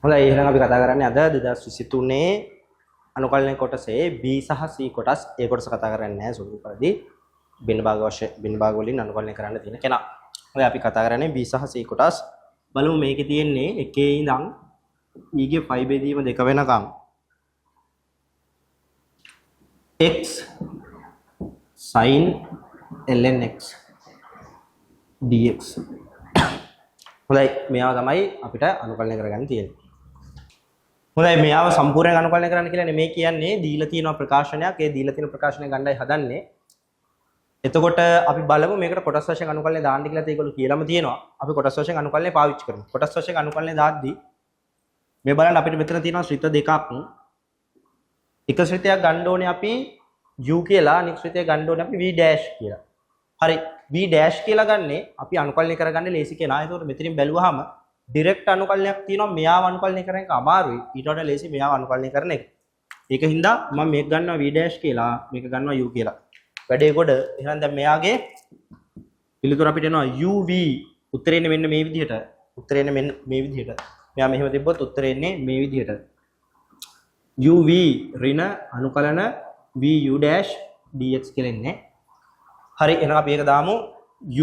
හොඳයි, එහෙනම් අපි කතා කරන්නේ අද 2023 අනුකලනය කොටසේ B සහ C කොටස්. ඒ කොටස කතා කරන්නේ නැහැ සුළු පරිදි බින්න භාග වශයෙන් බින්න භාග වලින් අනුකලනය කරන්න තියෙන කෙනා. හොඳයි, අපි කතා කරන්නේ B සහ C කොටස්. බලමු මේකේ තියෙන්නේ එකේ ඉඳන් e ගේ 5 බෙදීම 2 වෙනකම් x sin ln x dx. හොඳයි, මේවා තමයි අපිට අනුකලනය කරගන්න තියෙන්නේ. හොඳයි, මෙයාව සම්පූර්ණයෙන් අනුකලනය කරන්න කියලා නෙමෙයි කියන්නේ, දීලා තියෙන ප්‍රකාශනයක්. ඒ දීලා තියෙන ප්‍රකාශනය ගණ්ඩායි හදන්නේ. එතකොට අපි බලමු මේකට කොටස් වශයෙන් අනුකලනය දාන්න කියලා ඒගොල්ලෝ කියලාම තියෙනවා. අපි කොටස් වශයෙන් අනුකලනය පාවිච්චි කරමු. කොටස් වශයෙන් අනුකලනය දාද්දී මේ බලන්න අපිට මෙතන තියෙනවා ශ්‍රිත දෙකක්. එක ශ්‍රිතයක් ගන්න ඕනේ අපි u කියලා, අනිත් ශ්‍රිතය ගන්න ඕනේ අපි v dash කියලා. හරි, v dash කියලා ගන්නේ අපි අනුකලනය කරගන්න ලේසි කෙනා. එතකොට මෙතනින් බැලුවාම ඩිරෙක්ට් අනුකලනයක් තියෙනවා, මෙයාව අනුකලනය කරන එක අමාරුයි. ඊට වඩා ලේසි මෙයාව අනුකලනය කරන එක. ඒක හින්දා මම මේක ගන්නවා v dash කියලා, මේක ගන්නවා u කියලා. වැඩේ ගොඩ. එහෙනම් දැන් මෙයාගේ පිළිතුර අපිට එනවා uv. උත්තරේ එන්නේ මෙන්න මේ විදිහට. උත්තරේ එන්නේ මෙන්න මේ විදිහට. මෙයා මෙහෙම තිබ්බොත් උත්තරේ එන්නේ මේ විදිහට. Uv ඍණ අනුකලන vu dash dx කියලා එන්නේ. හරි, එහෙනම් අපි ඒක දාමු.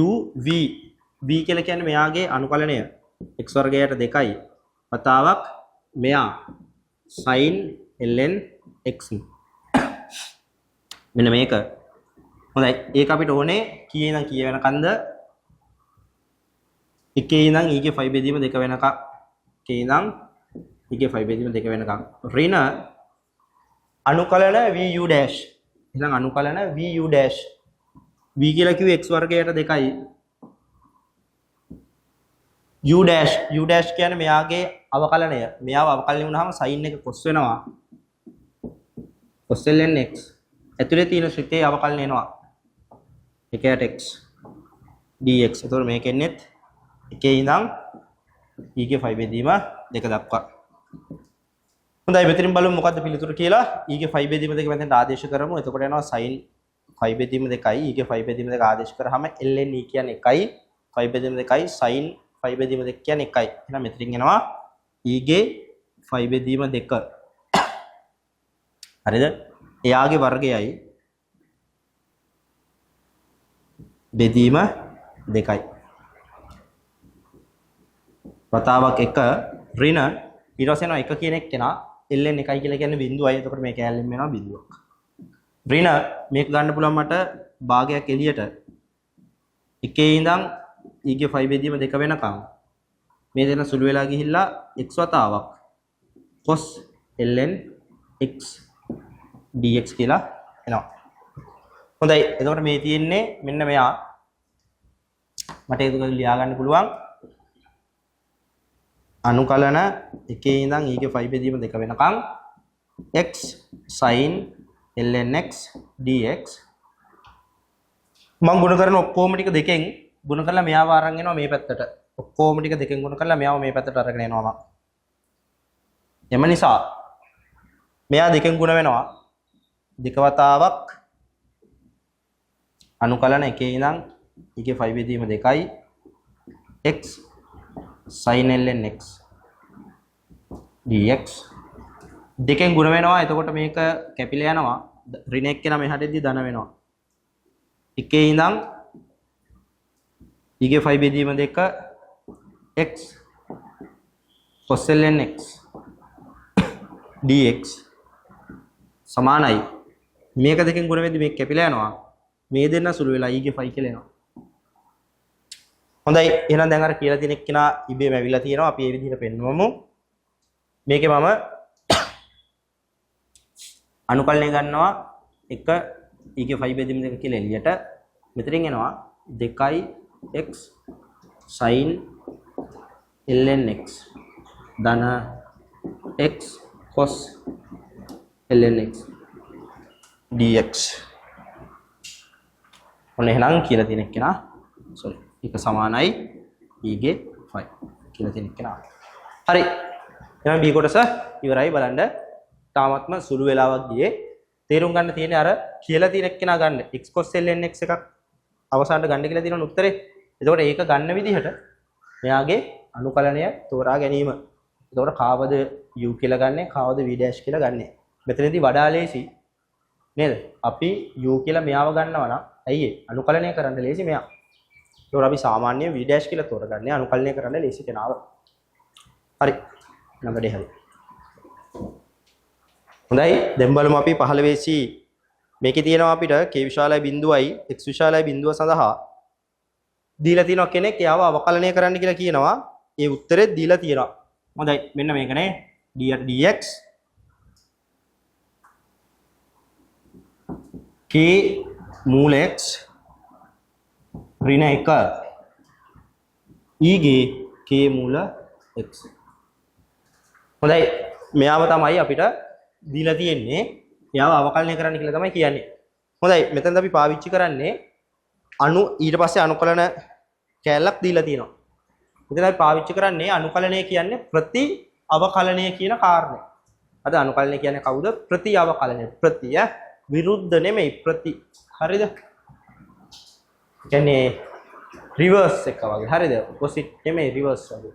Uv, v කියලා කියන්නේ මෙයාගේ අනුකලනය x වර්ගයට 2යි වතාවක් මෙයා sin ln x, මෙන්න මේක. හොඳයි, ඒක අපිට ඕනේ කීයේ ඉඳන් කීය වෙනකන්ද? එකේ ඉඳන් e ගේ 5 බෙදීම 2 වෙනකන්. එකේ ඉඳන් e ගේ 5 බෙදීම 2 වෙනකන් ඍණ අනුකලන vu dash. එහෙනම් අනුකලන vu dash, v කියලා කිව්වේ x වර්ගයට 2යි, u dash, u dash කියන්නේ මෙයාගේ අවකලනය. මෙයාව අවකලනය වුණාම sin එක cos වෙනවා. Cos ln x ඇතුලේ තියෙන ශ්‍රිතේ අවකලනය එනවා 1ට x dx. එතකොට මේක එන්නේත් එකේ ඉඳන් e ගේ 5 බෙදීම 2 දක්වා. හොඳයි, මෙතනින් බලමු මොකද්ද පිළිතුර කියලා. E ගේ 5 බෙදීම 2 මෙතෙන්ට ආදේශ කරමු. එතකොට එනවා sin 5 බෙදීම 2යි. E ගේ 5 බෙදීම 2 ආදේශ කරාම ln e කියන්නේ 1යි, 5 බෙදීම 2යි sin 5 බෙදීම 2 කියන්නේ 1යි. එහෙනම් මෙතනින් එනවා e ගේ 5 බෙදීම 2. හරිද? එයාගේ වර්ගයයි බෙදීම 2යි. වතාවක් 1 ඍණ, ඊට පස්සේ එනවා 1 කියන එක්කෙනා ln 1යි කියලා කියන්නේ බිඳුවයි. එතකොට මේ කෑල්ලෙන් වෙනවා බිඳුවක්. ඍණ මේක ගන්න පුළුවන් මට භාගයක් එළියට, එකේ ඉඳන් e ගේ 5 බෙදීම 2 වෙනකන් මේ දෙන සුළු වෙලා ගිහිල්ලා x වතාවක් cos ln x dx කියලා එනවා. හොඳයි, එතකොට මේ තියෙන්නේ මෙන්න මෙයා. මට ඒක ලියා ගන්න පුළුවන් අනුකලන එකේ ඉඳන් e ගේ 5 බෙදීම 2 වෙනකන් x sin ln x dx. මං ගුණ කරන ඔක්කොම ටික දෙකෙන් ගුණ කරලා මෙයාව අරන් එනවා මේ පැත්තට. ඔක්කොම ටික දෙකෙන් ගුණ කරලා මෙයාව මේ පැත්තට අරගෙන එනවා මං. එම නිසා මෙයා දෙකෙන් ගුණ වෙනවා. දෙක වතාවක් අනුකලන එකේ ඉඳන් e ගේ 5 බෙදීම 2යි x sin ln x dx. දෙකෙන් ගුණ වෙනවා. එතකොට මේක කැපිලා යනවා. ඍණ එක්කෙනා මෙහාට එද්දි ධන වෙනවා. එකේ ඉඳන් e ගේ 5 බෙදීම 2 x cos ln x dx සමානයි. මේක දෙකෙන් ගුණ වෙද්දි මේක කැපිලා යනවා. මේ දෙන්න සුළු වෙලා e ගේ 5 කියලා එනවා. හොඳයි, එහෙනම් දැන් අර කියලා තියෙන එක්කෙනා ඉබේම ඇවිල්ලා තියෙනවා. අපි ඒ විදිහට පෙන්වමු. මේකේ මම අනුකලනය ගන්නවා 1 e ගේ 5 බෙදීම 2 කියලා එළියට. මෙතනින් එනවා 2යි x sin ln x ධන x cos ln x dx. ඔන්න එහෙනම් කියලා තියෙන එක්කෙනා, සෝරි, එක සමානයි e ගේ 5 කියලා තියෙන එක්කෙනා. හරි, එහෙනම් B කොටස ඉවරයි. බලන්න තාමත්ම සුළු වෙලාවක් ගියේ. තේරුම් ගන්න තියෙන්නේ අර කියලා තියෙන එක්කෙනා ගන්න. X cos ln x එකක් අවසානට ගන්න කියලා තියෙනවනේ උත්තරේ. එතකොට ඒක ගන්න විදිහට මෙයාගේ අනුකලනය තෝරා ගැනීම. එතකොට කාවද u කියලා ගන්නෙ, කාවද v dash කියලා ගන්නෙ? මෙතනදී වඩා ලේසි නේද? අපි u කියලා මෙයාව ගන්නවා නම් ඇයි ඒ? අනුකලනය කරන්න ලේසි මෙයා. ඒතකොට අපි සාමාන්‍යයෙන් v dash කියලා තෝරගන්නේ අනුකලනය කරන්න ලේසි කෙනාව. හරි. නම් වැඩේ හරි. හොඳයි, දැන් බලමු අපි 15 C. මේකේ තියෙනවා අපිට k විශාලයි බිඳුවයි x විශාලයි බිඳුව සඳහා දීලා තියෙනවා කෙනෙක් එයාව අවකලනය කරන්න කියලා කියනවා. ඒ උත්තරෙත් දීලා තියෙනවා. හොඳයි, මෙන්න මේකනේ d dx k මූල x ඍණ 1 e ගේ k මූල x. හොඳයි, මෙයාව තමයි අපිට දීලා තියෙන්නේ. එයාව අවකලනය කරන්න කියලා තමයි කියන්නේ. හොඳයි, මෙතනද අපි පාවිච්චි කරන්නේ අනු ඊට පස්සේ අනුකලන කෑල්ලක් දීලා තියෙනවා. මෙතන අපි පාවිච්චි කරන්නේ අනුකලනය කියන්නේ ප්‍රති අවකලනය කියන කාරණය. අද අනුකලනය කියන්නේ කවුද? ප්‍රති අවකලනය. ප්‍රති විරුද්ධ නෙමෙයි, ප්‍රති. හරිද? කියන්නේ රිවර්ස් එක වගේ. හරිද? ඔපොසිට් නෙමෙයි, රිවර්ස් වගේ.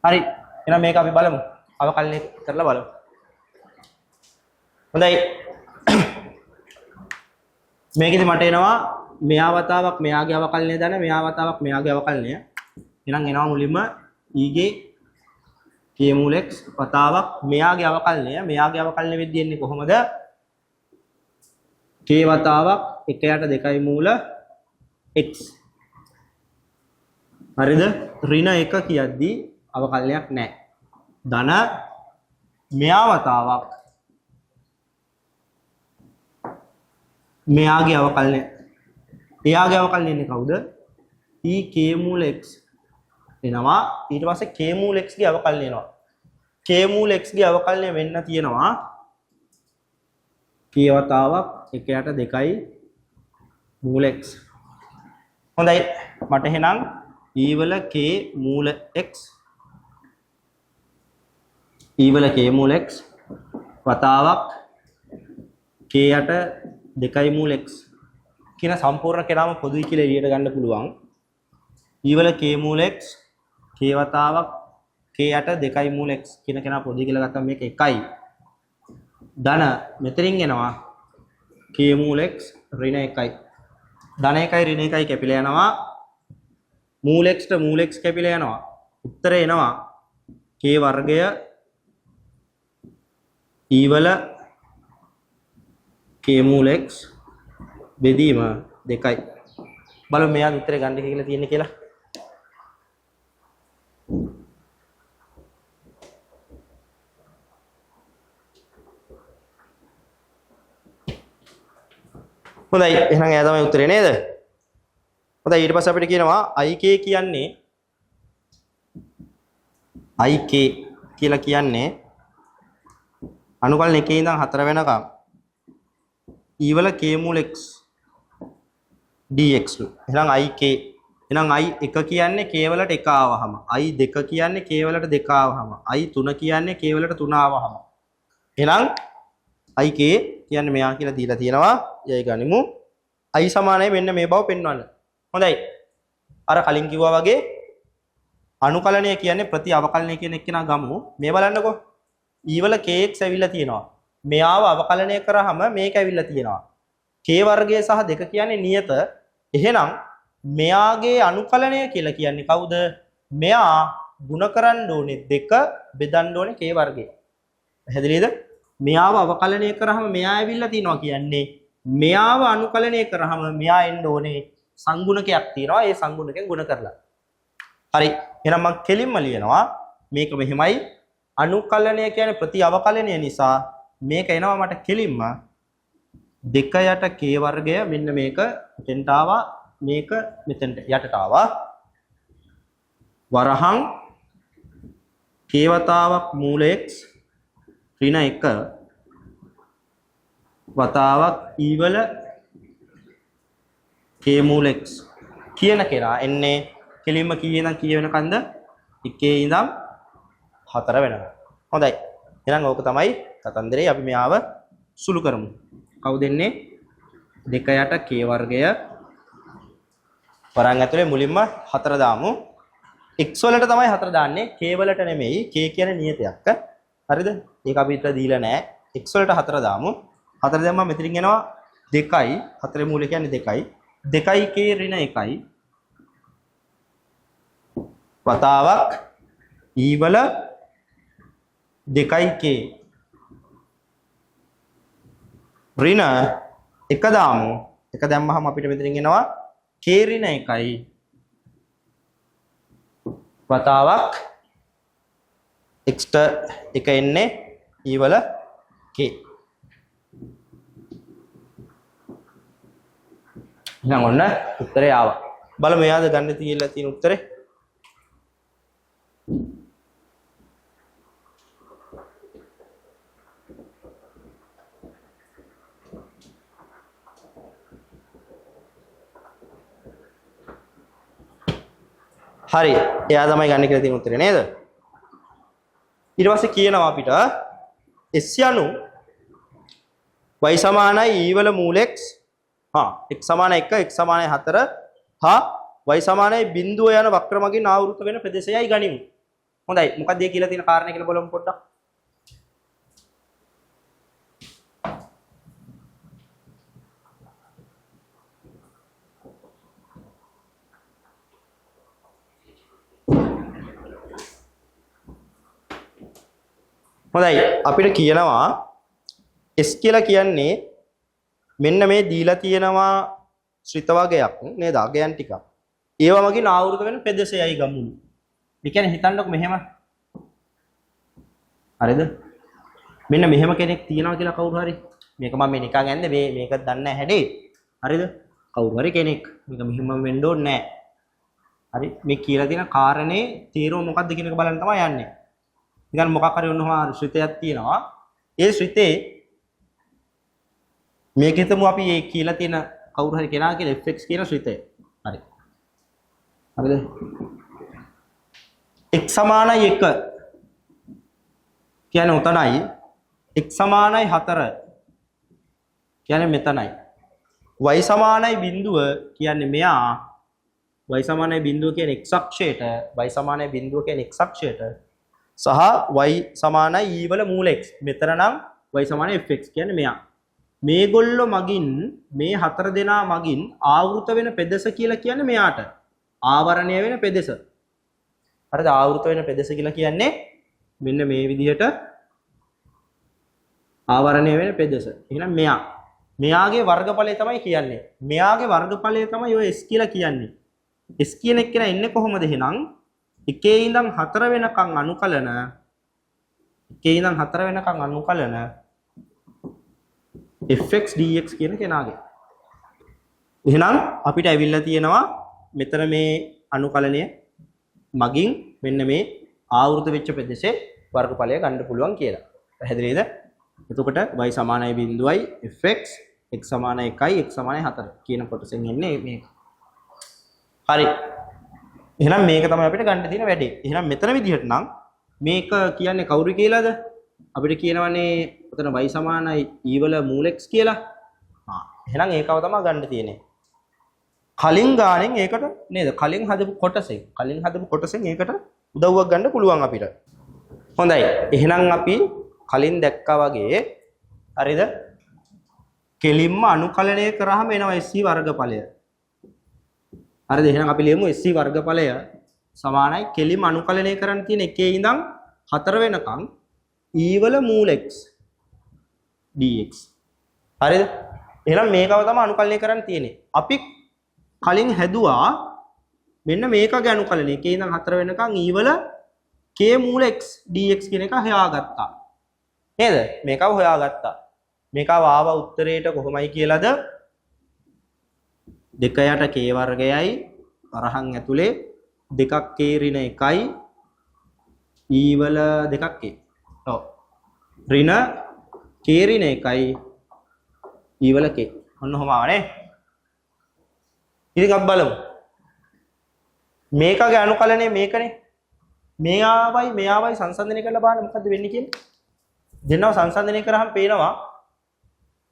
හරි. එහෙනම් මේක අපි බලමු. අවකලනය කරලා බලමු. හොඳයි. මේකෙදි මට එනවා මෙයා වතාවක් මෙයාගේ අවකලනය දන, මෙයා වතාවක් මෙයාගේ අවකලනය. එහෙනම් එනවා මුලින්ම e ගේ k මූල x වතාවක් මෙයාගේ අවකලනය. මෙයාගේ අවකලනය වෙද්දී එන්නේ කොහොමද? k වතාවක් 1 යට 2 මූල x. හරිද? ඍණ 1 කියද්දී අවකලනයක් නැහැ. ධන මෙයා වතාවක් මෙයාගේ අවකලනය. එයාගේ අවකලනය එන්නේ කවුද? e k මූල x එනවා. ඊට පස්සේ k මූල x ගේ අවකලනය එනවා. k මූල x ගේ අවකලනය වෙන්න තියෙනවා k වතාවක් 1 යට 2 මූල x. හොඳයි, මට එහෙනම් e වල k මූල x e වල k මූල x වතාවක් k යට 2 මූල x කියන සම්පූර්ණ කෙනාම පොදුයි කියලා එළියට ගන්න පුළුවන්. e වල k මූල x k වතාවක් k යට 2 මූල x කියන කෙනා පොදුයි කියලා ගත්තම මේක 1යි. ධන මෙතනින් එනවා k මූල x ඍණ 1යි. ධන 1යි ඍණ 1යි කැපිලා යනවා. මූල x ට මූල x කැපිලා යනවා. උත්තරේ එනවා k වර්ගය e වල k මූල x බෙදීම 2යි. බලමු මෙයා උත්තරේ ගන්න කියලා තියෙන්නේ කියලා. හොඳයි, එහෙනම් එයා තමයි උත්තරේ නේද? හොඳයි, ඊට පස්සේ අපිට කියනවා ik කියන්නේ ik කියලා කියන්නේ අනුකලන 1 ඉඳන් 4 වෙනකම් e වල k මූල x dx ලු. එහෙනම් ik, එහෙනම් i1 කියන්නේ k වලට 1 ආවහම, i2 කියන්නේ k වලට 2 ආවහම, i3 කියන්නේ k වලට 3 ආවහම. එහෙනම් ik කියන්නේ මෙයා කියලා දීලා තියෙනවා. යයි ගනිමු. i සමානයි මෙන්න මේ බව පෙන්වන්න. හොඳයි. අර කලින් කිව්වා වගේ අනුකලනය කියන්නේ ප්‍රති අවකලනය කියන එක්කෙනා ගමු. මේ බලන්නකෝ. e වල kx ඇවිල්ලා තියෙනවා. මෙයාව අවකලනය කරාම මේක ඇවිල්ලා තියෙනවා. k වර්ගය සහ 2 කියන්නේ නියත. එහෙනම් මෙයාගේ අනුකලනය කියලා කියන්නේ කවුද? මෙයා ගුණ කරන්න ඕනේ 2 බෙදන්න ඕනේ k වර්ගය. පැහැදිලිද? මෙයාව අවකලනය කරාම මෙයා ඇවිල්ලා තියෙනවා කියන්නේ මෙයාව අනුකලනය කරාම මෙයා එන්න ඕනේ සංගුණකයක් තියෙනවා. ඒ සංගුණකයෙන් ගුණ කරලා. හරි. එහෙනම් මම කෙලින්ම ලියනවා මේක මෙහෙමයි. අනුකලනය කියන්නේ ප්‍රති අවකලනය නිසා මේක එනවා මට කෙලින්ම 2 යට k වර්ගය. මෙන්න මේක මෙතෙන්ට ආවා, මේක මෙතෙන්ට යටට ආවා. වරහන් k වතාවක් මූල x ඍණ 1 වතාවක් e වල k මූල x කියන කෙනා එන්නේ කෙලින්ම කීයේ ඉඳන් කීය වෙනකන්ද? 1 ඉඳන් 4 වෙනකන්. හොඳයි. එහෙනම් ඕක තමයි කතන්දරේ. අපි මෙයාව සුළු කරමු. කවුද එන්නේ? 2 යට k වර්ගය වරන් ඇතුලේ මුලින්ම 4 දාමු. X වලට තමයි 4 දාන්නේ, k වලට නෙමෙයි. K කියන්නේ නියතයක්. හරිද? ඒක අපිට දීලා නෑ. X වලට 4 දාමු. 4 දැම්මම මෙතනින් එනවා 2යි. 4 මූලය කියන්නේ 2යි. 2යි k ඍණ 1යි වතාවක් e වල 2යි k ඍණ 1 දාමු. 1 දැම්මහම අපිට මෙතනින් එනවා k ඍණ 1යි වතාවක් x ට 1 එන්නේ e වල k. එහෙනම් ඔන්න උත්තරේ ආවා. බලමු එයාද ගන්න තියලා තියෙන උත්තරේ. හරි, එයා තමයි ගන්න කියලා තියෙන උත්තරේ නේද? ඊට පස්සේ කියනවා අපිට s යනු y සමානයි e වල මූල x, හා x සමානයි 1, x සමානයි 4 හා y සමානයි බිංදුව යන වක්‍ර මගින් ආවෘත වෙන ප්‍රදේශයයි ගනිමු. හොඳයි, මොකක්ද ඒ කියලා තියෙන කාරණේ කියලා බලමු පොඩ්ඩක්. හොඳයි, අපිට කියනවා S කියලා කියන්නේ මෙන්න මේ දීලා තියෙනවා ශ්‍රිත වගයක් නේද, අගයන් ටිකක්. ඒවා මගින් ආවෘත වෙන ප්‍රදේශයයි ගමුණු. ඒ කියන්නේ හිතන්නකො මෙහෙම. හරිද? මෙන්න මෙහෙම කෙනෙක් තියනවා කියලා කවුරු හරි. මේක මම මේ නිකන් ඇන්දේ, මේ මේක දන්නේ නැහැ හැඩේ. හරිද? කවුරු හරි කෙනෙක් මේක මෙහෙම වෙන්න ඕනේ නැහැ. හරි, මේ කියලා තියෙන කාරණේ තේරුම මොකද්ද කියන එක බලන්න තමයි යන්නේ. නිකන් මොකක් හරි ඔන්න ඔහොම ශ්‍රිතයක් තියෙනවා. ඒ ශ්‍රිතේ මේක හිතමු අපි මේ කියලා තියෙන කවුරු හරි කෙනා කියලා fx කියන ශ්‍රිතය. හරි. හරිද? x සමානයි 1 කියන්නේ උතනයි, x සමානයි 4 කියන්නේ මෙතනයි, y සමානයි බිංදුව කියන්නේ මෙයා, y සමානයි බිංදුව කියන්නේ x අක්ෂයට, y සමානයි බිංදුව කියන්නේ x අක්ෂයට සහ y සමානයි e වල මූල x. මෙතන නම් y සමානයි fx කියන්නේ මෙයා. මේගොල්ලෝ මගින් මේ හතර දෙනා මගින් ආවෘත වෙන පෙදෙස කියලා කියන්නේ මෙයාට. ආවරණය වෙන පෙදෙස. හරිද? ආවෘත වෙන පෙදෙස කියලා කියන්නේ මෙන්න මේ විදිහට ආවරණය වෙන පෙදෙස. එහෙනම් මෙයා. මෙයාගේ වර්ගඵලය තමයි කියන්නේ. මෙයාගේ වර්ගඵලය තමයි ඔය s කියලා කියන්නේ. s කියන එක්කෙනා එන්නේ කොහොමද එහෙනම්? එකේ ඉඳන් 4 වෙනකන් අනුකලන, එකේ ඉඳන් 4 වෙනකන් අනුකලන fx dx කියන කෙනාගේ. එහෙනම් අපිට ඇවිල්ලා තියෙනවා මෙතන මේ අනුකලනය මගින් මෙන්න මේ ආවෘත වෙච්ච ප්‍රදේශයේ වර්ගඵලය ගන්න පුළුවන් කියලා. පැහැදිලිද? එතකොට y සමානයි බිංදුවයි fx, x සමානයි 1යි, x සමානයි 4 කියන කොටසෙන් එන්නේ මේක. හරි. එහෙනම් මේක තමයි අපිට ගන්න තියෙන වැඩේ. එහෙනම් මෙතන විදිහට නම් මේක කියන්නේ කවුරු කියලාද? අපිට කියනවනේ ඔතන y සමානයි e වල මූල x කියලා. ආ, එහෙනම් ඒකව තමයි ගන්න තියෙන්නේ. කලින් ගානෙන් ඒකට නේද? කලින් හදපු කොටසෙන්, කලින් හදපු කොටසෙන් ඒකට උදව්වක් ගන්න පුළුවන් අපිට. හොඳයි. එහෙනම් අපි කලින් දැක්කා වගේ හරිද? කෙලින්ම අනුකලනය කරාම එනවා SC වර්ගඵලය. හරිද? එහෙනම් අපි ලියමු SC වර්ගඵලය සමානයි කෙලින්ම අනුකලනය කරන්න තියෙන එකේ ඉඳන් 4 වෙනකන් e වල මූල x dx. හරිද? එහෙනම් මේකව තමයි අනුකලනය කරන්න තියෙන්නේ. අපි කලින් හැදුවා මෙන්න මේකගේ අනුකලනය එකේ ඉඳන් 4 වෙනකන් e වල k මූල x dx කියන එක හොයාගත්තා. නේද? මේකව හොයාගත්තා. මේකව ආව උත්තරේට කොහොමයි කියලාද? 2 යට k වර්ගයයි වරහන් ඇතුලේ දෙකක් k ඍණ 1යි e වල දෙකක් k. ඔව්. ඍණ k ඍණ 1යි e වල k. ඔන්න ඔහොම ආවනේ. ඉතින් අපි බලමු. මේකගේ අනුකලනය මේකනේ. මෙයාවයි මෙයාවයි සංසන්දනය කරලා බලන්න මොකද්ද වෙන්නේ කියලා. දෙන්නව සංසන්දනය කරාම පේනවා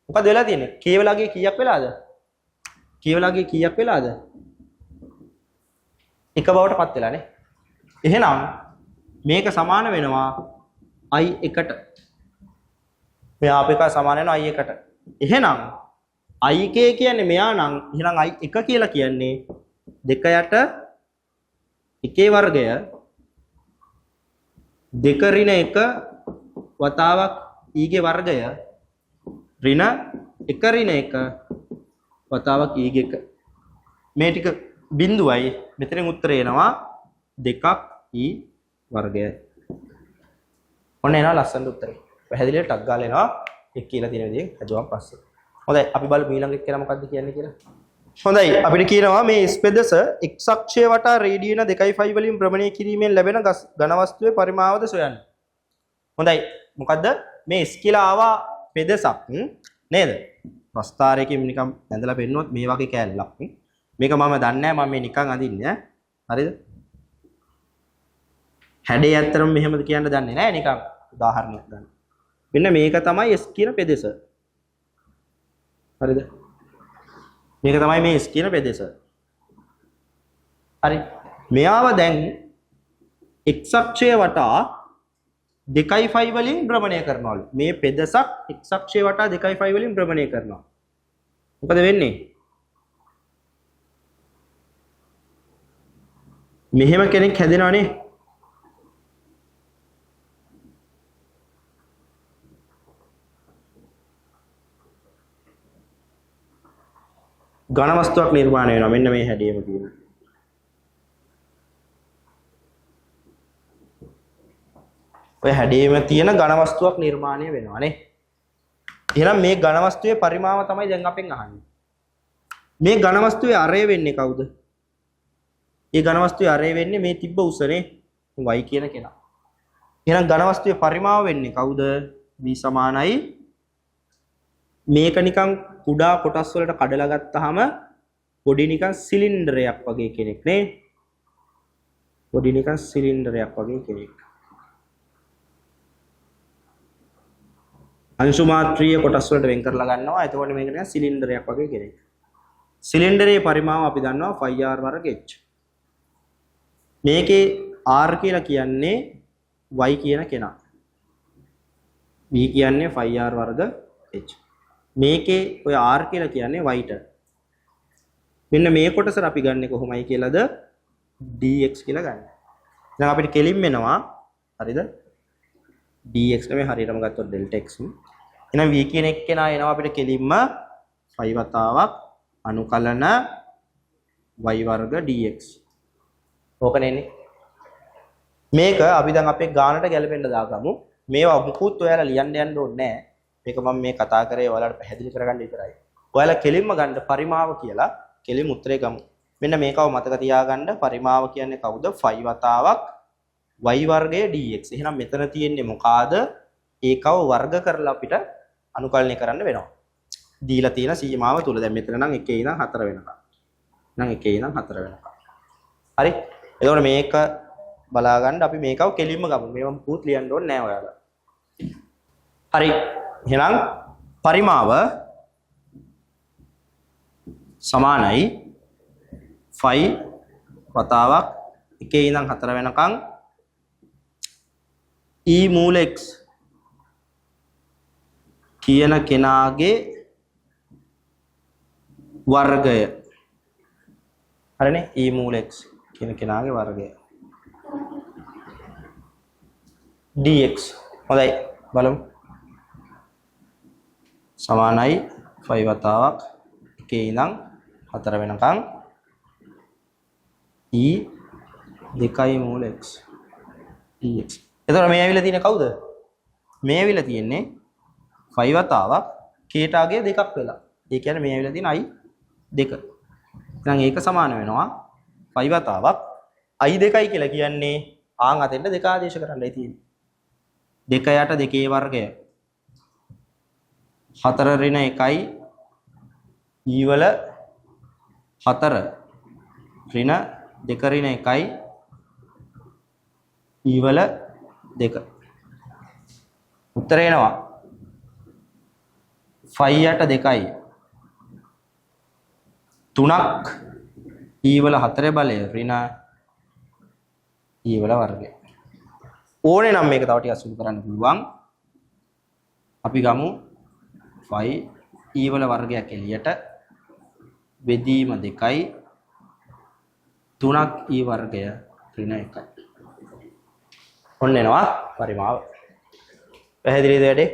මොකද්ද වෙලා තියෙන්නේ? k වලගේ කීයක් වෙලාද? k වලගේ කීයක් වෙලාද? එක බවට පත් වෙලා නේ. එහෙනම් මේක සමාන වෙනවා i එකට. මෙයා ආපු එක සමාන වෙනවා i එකට. එහෙනම් ik කියන්නේ මෙයා නම් එහෙනම් i1 කියලා කියන්නේ 2 යට එකේ වර්ගය 2 ඍණ 1 වතාවක් e ගේ වර්ගය ඍණ 1 ඍණ 1 වතාවක් e ගේ 1. මේ ටික බිඳුවයි. මෙතනින් උත්තරේ එනවා 2ක් e වර්ගයයි. ඔන්න එනවා ලස්සනට උත්තරේ. පැහැදිලිව ටක් ගාලා එනවා එක් කියලා තියෙන විදිහෙන් හදුවන් පස්සේ. හොඳයි අපි බලමු ඊළඟ එක්කෙනා මොකද්ද කියන්නේ කියලා. හොඳයි අපිට කියනවා මේ S පෙදෙස x අක්ෂය වටා රේඩියන 2.5 වලින් භ්‍රමණය කිරීමෙන් ලැබෙන ඝන වස්තුවේ පරිමාවද සොයන්න. හොඳයි මොකද්ද මේ S කියලා ආවා පෙදෙසක් නේද? ප්‍රස්තාරයකින් නිකන් ඇඳලා පෙන්නුවොත් මේ වගේ කෑල්ලක්. මේක මම දන්නේ නැහැ, මම මේ නිකන් අඳින්නේ ඈ. හරිද? හැඩේ ඇත්තටම මෙහෙමද කියන්න දන්නේ නැහැ, නිකන් උදාහරණයක් ගන්න. මෙන්න මේක තමයි S කියන පෙදෙස. හරිද? මේක තමයි මේ S කියන පෙදෙස. හරි. මෙයාව දැන් x අක්ෂය වටා 2.5 වලින් භ්‍රමණය කරනවලු. මේ පෙදෙසක් x අක්ෂය වටා 2.5 වලින් භ්‍රමණය කරනවා. මොකද වෙන්නේ? මෙහෙම කෙනෙක් හැදෙනවනේ. ඝන වස්තුවක් නිර්මාණය වෙනවා මෙන්න මේ හැඩයම තියෙන. ඔය හැඩයම තියෙන ඝන වස්තුවක් නිර්මාණය වෙනවා නේ. එහෙනම් මේ ඝන වස්තුවේ පරිමාව තමයි දැන් අපෙන් අහන්නේ. මේ ඝන වස්තුවේ අරය වෙන්නේ කවුද? ඒ ඝන වස්තුවේ අරය වෙන්නේ මේ තිබ්බ උසනේ y කියන කෙනා. එහෙනම් ඝන වස්තුවේ පරිමාව වෙන්නේ කවුද? v සමානයි මේක නිකන් කුඩා කොටස් වලට කඩලා ගත්තාම පොඩි නිකන් සිලින්ඩරයක් වගේ කෙනෙක් නේ. පොඩි නිකන් සිලින්ඩරයක් වගේ කෙනෙක්. අංශු මාත්‍රීය කොටස් වලට වෙන් කරලා ගන්නවා. එතකොට මේක නිකන් සිලින්ඩරයක් වගේ කෙනෙක්. සිලින්ඩරයේ පරිමාව අපි දන්නවා pi r වර්ග h. මේකේ r කියලා කියන්නේ y කියන කෙනා. v කියන්නේ pi r වර්ග h. මේකේ ඔය r කියලා කියන්නේ y ට. මෙන්න මේ කොටසට අපි ගන්නෙ කොහොමයි කියලාද? dx කියලා ගන්න. දැන් අපිට කෙලින්ම එනවා හරිද? dx නෙමෙයි හරියටම ගත්තොත් delta x. එහෙනම් v කියන එක්කෙනා එනවා අපිට කෙලින්ම pi වතාවක් අනුකලන y වර්ග dx. ඕකනේ එන්නේ. මේක අපි දැන් අපේ ගානට ගැලපෙන්න දාගමු. මේවා මුකුත් ඔයාලා ලියන්න යන්න ඕනේ නෑ. මේක මම මේ කතා කරේ ඔයාලට පැහැදිලි කරගන්න විතරයි. ඔයාලා කෙලින්ම ගන්න පරිමාව කියලා කෙලින්ම උත්තරේ ගමු. මෙන්න මේකව මතක තියාගන්න. පරිමාව කියන්නේ කවුද? pi වතාවක් y වර්ගය dx. එහෙනම් මෙතන තියෙන්නේ මොකාද? ඒකව වර්ග කරලා අපිට අනුකලනය කරන්න වෙනවා. දීලා තියෙන සීමාව තුල. දැන් මෙතන නම් 1 ඉඳන් 4 වෙනකම්. නම් 1 ඉඳන් 4 වෙනකම්. හරි. එතකොට මේක බලා ගන්න අපි මේකව කෙලින්ම ගමු. මේව මුකුත් ලියන්න ඕනේ නෑ ඔයාලා. හරි. එහෙනම් පරිමාව සමානයි pi වතාවක් 1 ඉඳන් 4 වෙනකම් e මූල x කියන කෙනාගේ වර්ගය. හරිනේ? e මූල x කියන කෙනාගේ වර්ගය dx. හොඳයි බලමු. සමානයි pi වතාවක් 1 ඉඳන් 4 වෙනකම් e 2 මූල x dx. එතකොට මේ ඇවිල්ලා තියෙන්නේ කවුද? මේ ඇවිල්ලා තියෙන්නේ pi වතාවක් කේටාගේ දෙකක් වෙලා. ඒ කියන්නේ මේ ඇවිල්ලා තියෙන i 2. එහෙනම් ඒක සමාන වෙනවා pi වතාවක් i 2යි කියලා කියන්නේ ආන් අතෙන්ට දෙක ආදේශ කරන්නයි තියෙන්නේ. 2 යට 2 වර්ගය 4 ඍණ 1යි e වල 4 ඍණ 2 ඍණ 1යි e වල 2. උත්තරේ එනවා pi යට 2යි 3ක් e වල 4 බලය ඍණ E වල වර්ගය. ඕනේ නම් මේක තව ටිකක් සුළු කරන්න පුළුවන්. අපි ගමු 5 E වල වර්ගයක් එළියට, බෙදීම 2යි, 3ක් E වර්ගය ඍණ 1යි. ඔන්න එනවා පරිමාව. පැහැදිලිද වැඩේ?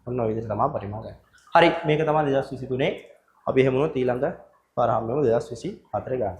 ඔන්න ඔය විදිහට තමයි පරිමාව ගන්න. හරි, මේක තමයි 2023. අපි එහෙම වුණොත් ඊළඟ පාර හම්බෙමු 2024 ගන්න.